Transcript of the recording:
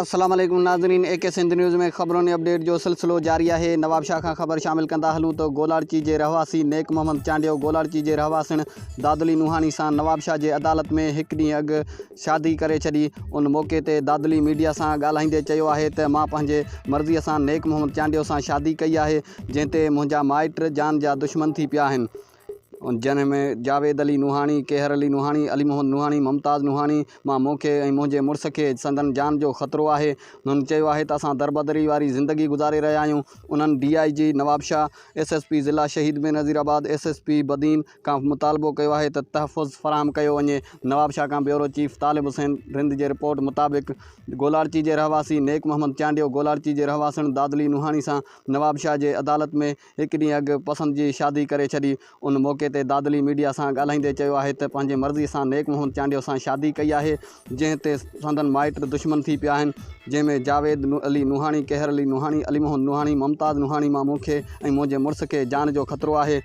السلام عليڪم ناظرين اي ڪي سنڌ نيوز ۾ خبرن ۽ اپڊيٽ جو سلسلو جاري آهي نوابشاهه کان خبر شامل ڪندا هلون ته گولاڙچي جي رهواسي نيڪ محمد چانڊيو گولاڙچي جي رهواسڻ دادلي نوحاڻي سان نوابشاهه جي عدالت ۾ هڪ ڏينهن اڳ شادي ڪري ڇڏي ان موقعي تي دادلي ميڊيا سان ڳالهائيندي چيو آهي ته مان پنهنجي مرضي سان نيڪ محمد چانڊيو سان شادي ڪئي آهي جنهن تي منهنجا مائٽ جان جا دشمن ٿي پيا آهن جنهن ۾ جاويد علي نوحاڻي، ڪيهر علي نوحاڻي، علي محمد نوحاڻي، ممتاز نوحاڻي مان مون کي ۽ منهنجي مڙس کي سندن جان جو خطرو آهي. هن چيو آهي ته اسان دربدري واري زندگي گذاري رهيا آهيون. انهن D I G Nawabshah, S S P ضلع شهيد Benazirabad, S S P Badin کان مطالبو ڪيو آهي ته تحفظ فراهم ڪيو وڃي. نوابشاهه کان بيورو چيف طالب حسين رند جي رپورٽ مطابق گولاڙچي جي رهواسي نيڪ محمد چانڊيو گولاڙچي جي رهواسڻ دادلي نوحاڻي سان نوابشاهه جي عدالت ۾ هڪ ڏينهن اڳ پسند جي شادي ڪري ڇڏي. ان موقعي تي دادلي ميڊيا سان ڳالهائيندي چيو آهي ته پنهنجي مرضي سان نيڪ محمد چانڊيو سان شادي ڪئي آهي جنهن تي سندن مائٽ دشمن ٿي پيا آهن جنهن ۾ جاويد علي نوحاڻي، ڪيهر علي نوحاڻي، علي محمد نوحاڻي، ممتاز نوحاڻي مان مون کي ۽ منهنجي مڙس کي جان جو خطرو آهي.